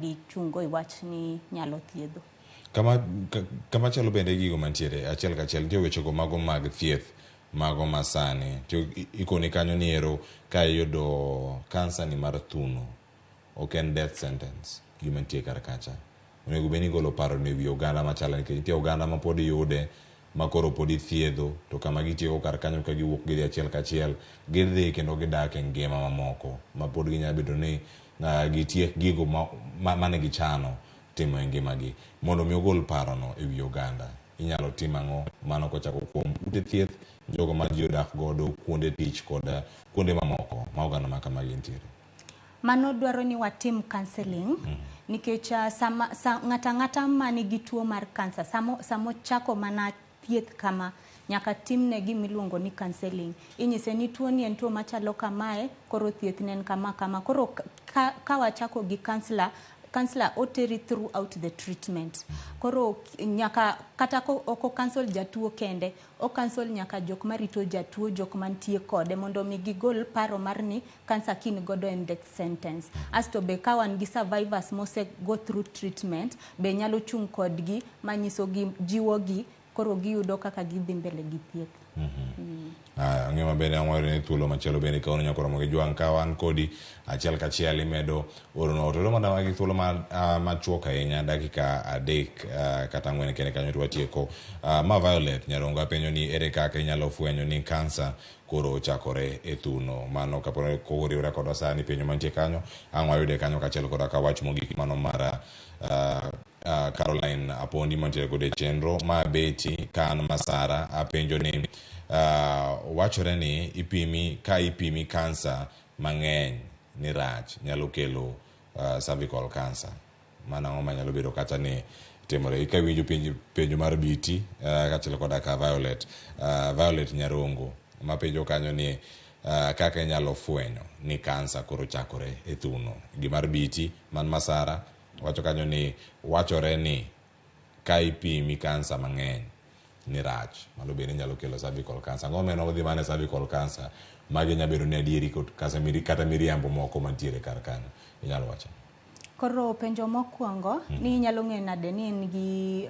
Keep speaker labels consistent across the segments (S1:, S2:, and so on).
S1: Gichungo e wach ni nyalo thiedho.
S2: Kama, kama chalo bende gigo mantiere achiel kachiel nitie wechego mago mag thieth mago masani to ikoni kanyo ni ero ka iyudo kansa ni mar thuno ok en death sentence gima nitie kar kacha onego bed ni igolo paro ne wi oganda machalo nikech nitie oganda ma pod yude ma koro pod ithiedho to kama gitieko kar kanyo ka giwuok gidhi achiel kachiel gidhi kendo gidak e ngima mamoko ma pod ginyalo bedo ni gitiek gigo mane gichano timo e ngimagi. Mondo mi ogol parono e wi oganda, inyalo tim ang'o? Mano kochako kuom ute thieth, jogo ma ji odak godo, kuonde tich kod kuonde mamoko ma oganda ma kamagi nitiere.
S1: Mano dwaro ni watim counseling nikech sama ng'ato ang'ata manigi tuo mar kansa samo chako mana thieth kama nyaka timne gima iluongo ni counseling. Inyise ni tuo ni en tuo machalo kamae, koro thieth ne en kama kama. Koro ka wachako gi counselor, counselor oteri throughout the treatment. Koro nyaka kata ok o counsel jatuo kende, o counsel nyaka jok marito jatuo, jok mantie kode mondo mi gigol paro mar ni kansa kin godo en death sentence. Asto be ka wan gi survivors mose go through treatment, be nyalo chung' kodgi manyisogi, jiwogi, koro giyudo kaka gidhi mbele gi thieth.
S2: Ang'eyo maber ni ang' wayudo ni thuolo machielo bende kawuono nyaka romo gi jwang' ka wan kodi achiel kachiel imedo oronwa ote. To mondo gi thuolo machuok ahinya dakika 3 kata 4 kende kanyo to watieko. Ma Violet Nyarongo apenjo ni ere kaka inyalo fwenyo ni kansa koro ochakore e thuno. Mano kapo ni koriwore kodwa sani penjo mantie kanyo ang' wayude kanyo kaachiel koda ka wach mogik mano mar Caroline Apondi mantiere kod e chenro ma Betty ka an Masara apenjo ni wachore ni ipimi ka ipimi kansa mang'eny ni rach nyalo kelo cervical cancer. Mano ang'o manyalo bedo kata ni timore ka iwinjo penjo mar BT kaachiel koda ka Violet Violet Nyarongo mapenjo kanyo ni kaka inyalo fwenyo ni kansa koro chakore e thuno. Gimar BT man Masara wacho kanyo ni wachore ni ka ipimi kansa mang'eny ni rach mano bende nyalo kelo cervical cancer. Ang'o meno odhi mana e cervical cancer magi nyalo bedo ni adieri kata miriambo moko mantiere kar kanyo inyalo wacho.
S1: Koro penjo mokwongo ni inyalo ng'eyo nade ni in gi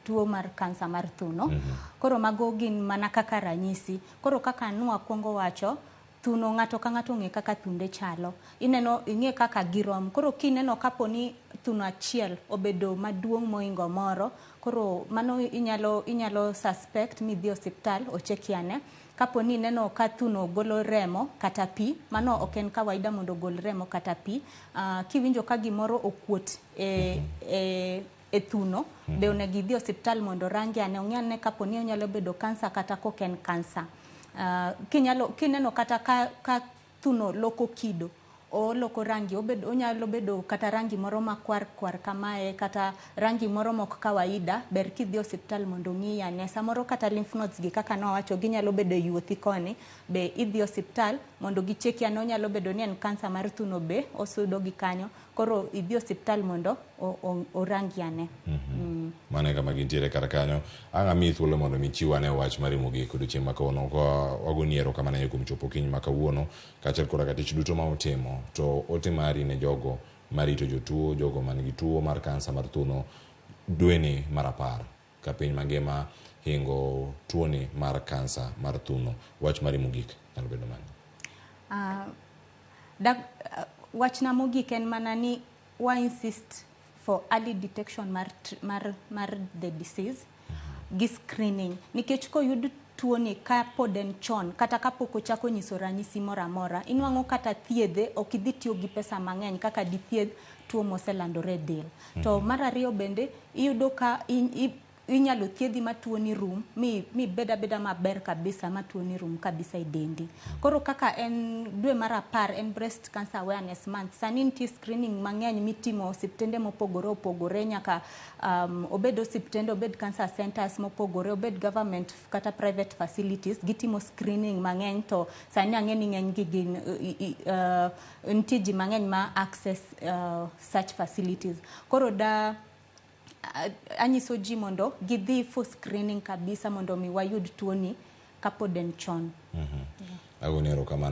S1: tuo mar kansa mar thuno. Koro mago gin mana kaka ranyisi. Koro kaka nwakwongo wacho, thuno ng'ato ka ng'ato ong'e kaka thunde chalo. Ineno ing'e kaka girom. Koro kineno kapo ni thuno achiel obedo maduong' moingo moro, koro mano inyalo suspect midhi osiptal ocheki ane. Kapo ni ineno ka thuno golo remo kata pi, mano ok en kawaida mondo ogol remo kata pi. Kiwinjo ka gimoro okuot e thuno, be onego idhi osiptal mondo orangi ane, ong'i ane kapo ni onyalo bedo kansa kata kok en kansa. Kineno kata ka thuno loko kido, oloko rangi, onyalo bedo kata rangi moro makwar kwar kamae, kata rangi moro mok kawaida, ber kidhi osiptal mondo ong'i ane. Samoro kata lymph nodes gi kaka nawacho ginyalo bedo e yuothi koni, be idhi osiptal mondo gicheki ane, onyalo bedo ni en kansa mar thuno be osudo gi kanyo, koro idhi osiptal mondo orangi ane.
S2: Mano e kama gintiere kar kanyo. Ang' amiyi thuolo mondo mi ichiw ane wach mari mogik odiochieng' ma kawuono. Ka wagoni erokamano kuom chopo kiny ma kawuono kaachiel koda ka tich duto ma utimo. To ote mari ne jogo marito jotuo, jogo man gi tuo mar kansa mar thuno dweni mar 10 ka piny mangima hingo tuoni mar kansa mar thuno. Wach mari mogik nyalo bedo mane?
S1: Wachna mogik en mana ni wa insist for early detection mar the disease gi screening, nikech koyud tuoni ka pod en chon kata kapok ochako nyiso ranyisi moro amora, inwang'o kata thiedhe ok idhi tiyo gi pesa mang'eny kaka dithiedh tuo moselandore e del. To mar ariyo bende iyudo ka inyalo thiedhi ma tuoni rum mi bed abeda maber kabisa ma tuoni rum kabisa e dendi. Koro kaka en dwe mar 10 en breast cancer awareness month, sani nitie screening mang'eny mitimo osiptende mopogore opogore, nyaka obed osiptende, obed cancer centers mopogore, obed government kata private facilities, gitimo screening mang'eny. To sani ang'e ni ng'eny gi gin nitie ji mang'eny ma access such facilities. Koro da anyiso ji mondo gidhi for screening kabisa mondo mi wayud tuoni kapod en chon.
S2: Agoni erokamano.